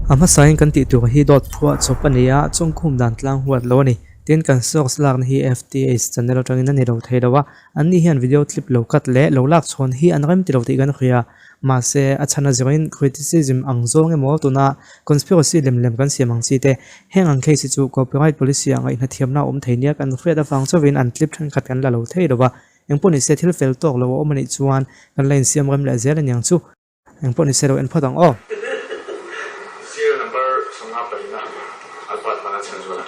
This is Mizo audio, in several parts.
A hmasain kan tih tur hi dawt phuah chawp a ni a, chawngkhum dan tlang huat lo a ni. Tin, kan source lakna hi FTH channel atangin a ni lo thei lo a, anni hian video clip lo cut leh lo lak chhawn hi an rem ti lo tih kan hria. Mahse, a chhan a zirin criticism ang zawng emaw tuna conspiracy lem lem kan siam ang chi te, heng ang case hi chu copyright policy ah ngaihna thiamna a awm thei nia kan hriat avang chauhin an clip thenkhat kan la lo thei lo va. Engpawh nise thil fel tawk lo a awm a nih chuan kan la insiam rem leh zel aniang chu. Engpawh nise lo en phawt ang aw. Zir number sawmnga palina Albert hmana chhan zual a.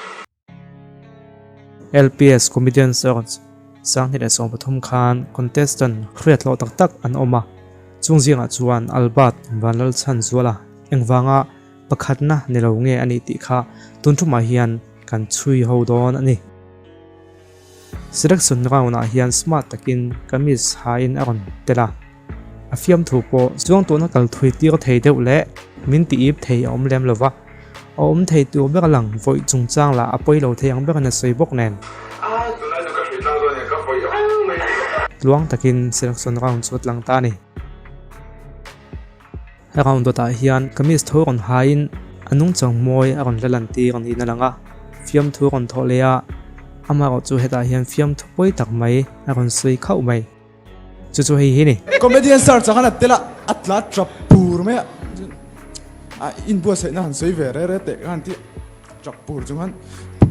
LPS Comedian Search 2013 khan contestant hriat hlawh tak tak an awm a, chung zingah chuan Albert Vanlalchhanzuala engvanga pakhatna ni lo nge a nih tih kha tun thumah hian kan chhui ho dawn a ni. Selection round ah hian smart takin kamis hain a rawn tel a, a fiamthu pawh chuang tuna kal thui tir thei deuh leh min ti ip thei a awm lem lo va, a awm thei tur ber lang vawih chungchang lah a pawi lo thei ang berin a sawi bawk nen. Tluang takin selection round chu a tlang ta a ni. He round dawtah hian kamis tho rawn hain a nungchang mawi a rawn la lan tir niin a lang a, fiamthu rawn thawh leh a, amaherawh chu hetah hian fiamthu pawi tak mai a rawn sawi khauh mai. Chu chu hei hi ni. Comedian star chang han a tel a, a tla tap pur mai a, a inbuatsaihna han sawi ve re re teh khan ti tap pur chung khan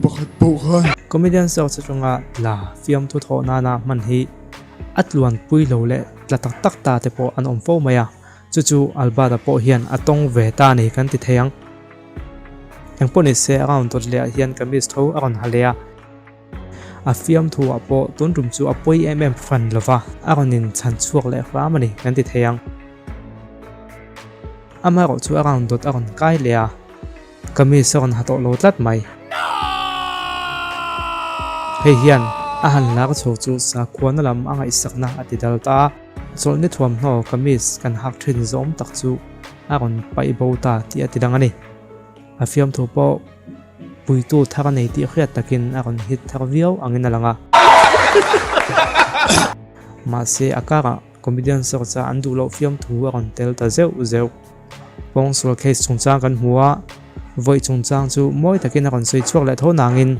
pakhat pawh khan. Comedian search atanga tla fiamthu thawh nana hman hi a tluan pui lo leh tla tak tak ta te pawh an awm fo mai a, chu chu Albert-a pawh hian a tawng ve ta a ni kan ti thei ang. Engpawh nise a round dawt leh ah hian kamis tho a rawn ha leh a. A fiamthu ah pawh tun tum chu a pawi em em fan lova, a rawn in chhan chhuak leh hram a ni kan ti thei ang. Amaherawh chu a round dawt a rawn kai leh a, kamis a rawn ha tawh lo tlat mai. Hei hian a han lar chho chu sakhuana lam a ngaihsakna a ti dal ta a, chawlhni thuamhnaw kamis kan hak thin zawm tak chu a rawn paih bo ta tih a ti dang a ni. A fiamthu pawh puitu thar a nei tih hriat takin a rawn hit thar viau angin a lang a. Mahse, a karah comedian search-a an duh loh fiamthu a rawn tel ta zeuh zeuh. Pawngsual case chungchang kan hmu a, vawi chungchang chu mawi takin a rawn sawi chhuak leh tho nangin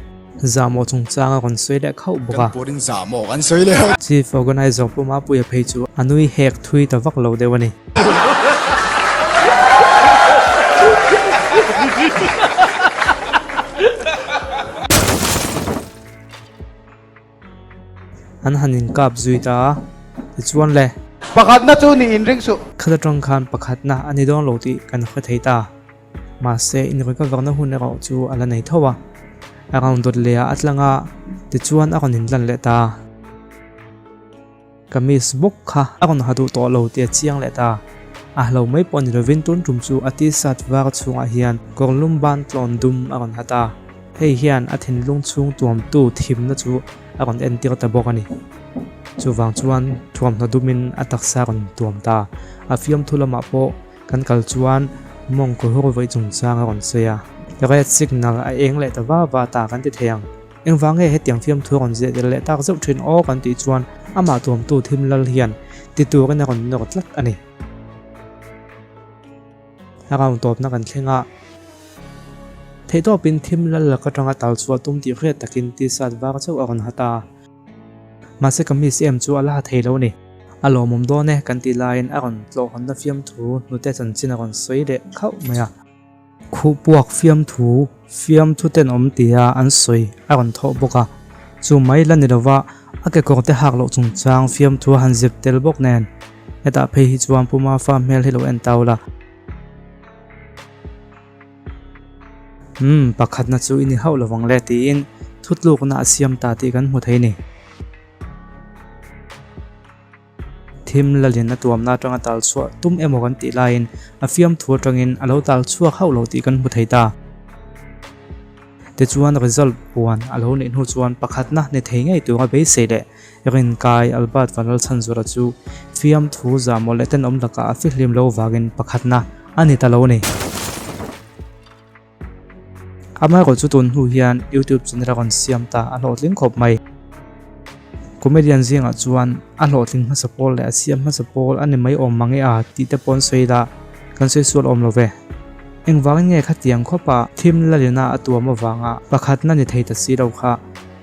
zahmawh chungchang a rawn sawi leh khauh bawk a. Kan pawhin zahmawh kan sawi leh. Chief Organizer Pu Mapuia phei chu a nui hek thui ta vak lo deuh a ni. An han inkap zui ta a, tichuan le. Pakhatna chu ni inring suh. Khat atang khan pakhatna a ni dawn lo tih kan hre thei ta. Mahse, inrikaverna hun erawh chu a la nei tho a. A round dawt leh ah a tlang a, tichuan a rawn inlan leh ta. Kamis bawk kha a rawn ha duh tawh lo tih a chiang leh ta. A hlo mai pawh ni lovin tun tum chu a t-shirt var chhungah hian kawrlum ban tlawn dum a rawn ha ta. Hei hian a thinlung chhung tuamtu thimna chu a rawn entir ta bawk a ni. Chuvang chuan thuamhnaw dumin a taksa a rawn tuam ta. A fiamthu lamah pawh kan kal chuan mawngkaw hur vawi chungchang a rawn sawi a. Red signal a eng leh ta va va ta kan ti thei ang. Engvang nge hetiang fiamthu a rawn zeh tel leh tak zeuh thin aw kan tih chuan amah tuamtu thim lal hian ti turin a rawn nawr tlat a ni. A round tawpna kan thleng a, theihtawpin thim lal lak atanga tal chhuah tum tih hriat takin t-shirt var chauh a rawn ha ta. Mahse ka miss em chu a la ha thei lo a ni. A lawmawm dawn e kan tih laiin a rawn tlawhhawnna fiamthu hnute chanchin a rawn sawi leh khauh mai a. Khuhpuak fiamthu, fiamthu tenawm tia an sawi a rawn thawh bawk a, chu mai la ni lova a kekawr te hak loh chungchang fiamthu a han zep tel bawk nen. Hetah phei hi chuan Pu Mafa hmel hi lo en tau la. Umm, pakhatna chu i ni hauh lovang le tiin thutlukna a siam ta tih kan hmu thei ni. Thim lalin a tuamna atanga tal chhuah tum emaw kan tih laiin a fiamthu atangin a lo tal chhuak hauh lo tih kan hmu thei ta. Tichuan result puan a lo neih hnu chuan pakhatna ni thei ngei tura beisei leh Rinkai Albert Vanlalchhanzura chu fiamthu zahmawh leh tenawm lakah a fihlim lo vangin pakhatna a ni ta lo a ni. Amaherawh chu tun hnu hian YouTube channel a rawn siam ta a hlawhtling khawp mai. Comedian zingah chuan a hlawhtling hmasa pawl leh a siam hmasa pawl a ni mai awm mang e a tih te pawh an sawi la, kan sawi sual awm lo ve. Engvangin nge khatiang khawpa thim lalina a tuam avanga pakhatna ni thei ta si lo kha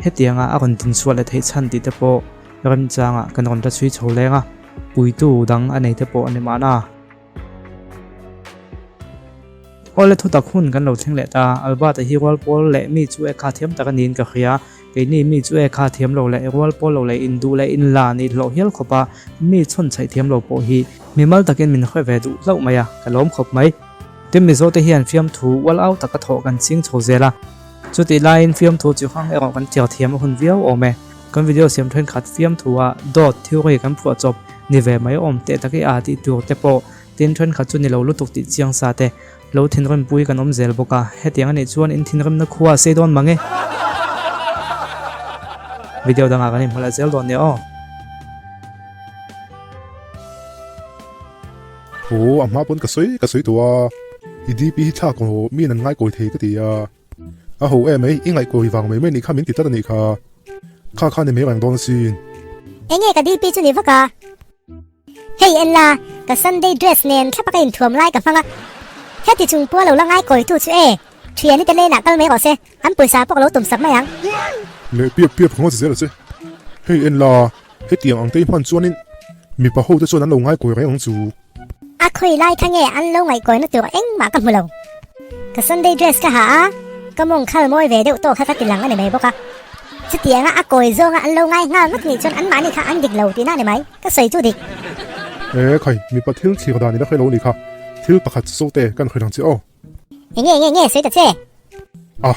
hetianga a rawn dinchhuah leh theih chhan tih te pawh remchangah kan rawn la chhui chho leng a, puitu dang a nei te pawh a ni mahna. Awle thutak hun kan lo thleng leh ta, Albert-a hi rual pawl leh mi chu e kha thiam tak a niin ka hria, keini mi chu e kha thiam lo leh rual pawl lo leh induh leh inla nih hlawh hial khawp a, mi chhawn chhaih thiam lo pawh hi mimal takin min hre ve duh hlauh mai a, ka lawm khawp mai. Tin Mizo te hian fiamthu ual au taka thawh kan ching chho zel a, chutih laiin fiamthu chi hrang erawh kan tiar thiam a hun viau awm e. Kan video siam thenkhat fiamthu a dawt theory kan phuah chawp ni ve mai awm teh tak i a tih tur te pawh tin thenkhat chu ni lo lutuk tih chiang sa te lo thinrim pui kan awm zel bawk a, hetiang anih chuan in thinrimna khua a sei dawn mang e. Video dangah kan inhmu leh zel dawn nia aw. Aw a hma pawn ka sawi ka sawi tawh a, i DP hi thlak rawh mi in an ngaikawi thei ka ti a. A ho em mai, i ngaihkawi vang mai mai nih kha min ti tlat a nih kha. Kha kha ni mai reng dawn asin. Enge ka DP chu ni vak a? Hei en la, ka Sunday dress nen thlapa ka inthuam lai ka hmang a. Heti chung pawh lo la ngaikawitu chu e, thiani te lane ah kal mai rawh se, an pawisa pawh ka lo tum sak mai ang. Leh piap piap ka ngaw zel a che. Hei en la, hetiang ang te i hman chuanin mipa ho te chuan an lo ngaikawi reng ang chu. A khawi lai kha nge an lo ngaihkawina tur engmah ka hmu lo. Ka Sunday dress ka ha a, ka mawng khal mawi ve deuh tawh kha ka ti lang a ni mai bawk a. Chutianga a kawi zawnga an lo ngai nghal ngawt nih chuan anmahni kha an dik lo tihna a ni mai, ka sawi chu dik. E khai, mipa thil thlir dan i la hre lo ni kha, thil pakhat chu te kan hre lang che aw. Enge enge enge sawi ta che. A,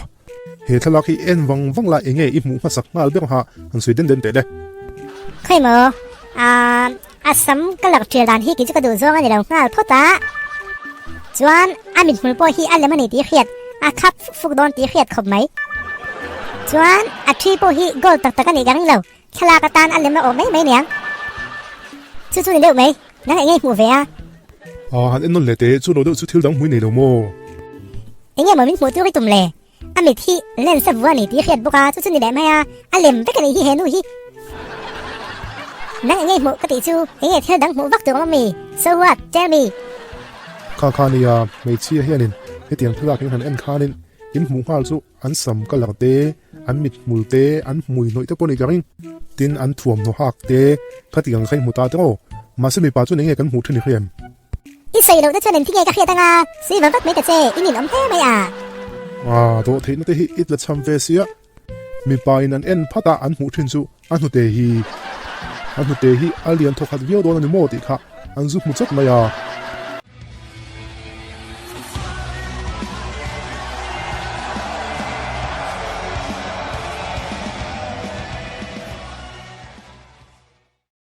he thlalak hi en vang vang la enge i hmuh hmasak nghal ber ha han sawi den den teh le. Khawi maw, a a sam ka lak ṭial dan hi kei chu ka duh zawng a ni lo nghal phawt a. Chuan a mithmul pawh hi a lem a ni tih hriat, a khap fuk fuk dawn tih hriat khawp mai. Chuan a ṭhi pawh hi gold tak tak a nih ka ring lo, Thlalak atan a lem a awh mai mai niang. Chu chu ni deuh mai, nang enge i hmuh ve a? Aa han en nawn leh teh, chu lo deuh chu thil dang hmui nei lo maw? Enge maw min hmuh tur i tum le? A mit hi lens a vua a ni tih i hriat bawk a, chu chu ni leh mai a, a lem vek a nih hi he nu hi. Nang enge i hmuh ka tih chu, enge thil dang hmuh vak tur awm a mi? So what? Tell me. Kha kha nia, hmeichhia hianin hetiang thlalak in han en khanin in hmuh nghal chu. An sam colour te, an mithmul te, an hmui hnawih te pawh ni ka ring. Tin, an thuamhnaw hak te, khati ang kha i hmu ta te aw. Mahse mipa chuan enge kan hmuh thin i hria em? I sawi loh te chuan engti nge ka hriat anga, sawi va vat mai ta che, i ninawm hle mai a. Aa, dawh theihna te hi i tla cham ve sia. Mipa in an en phat a an hmuh thin chu a hnute hi, a hnute hi a lian thawkhat viau dawn a ni maw tih kha an zu hmu chawt mai a.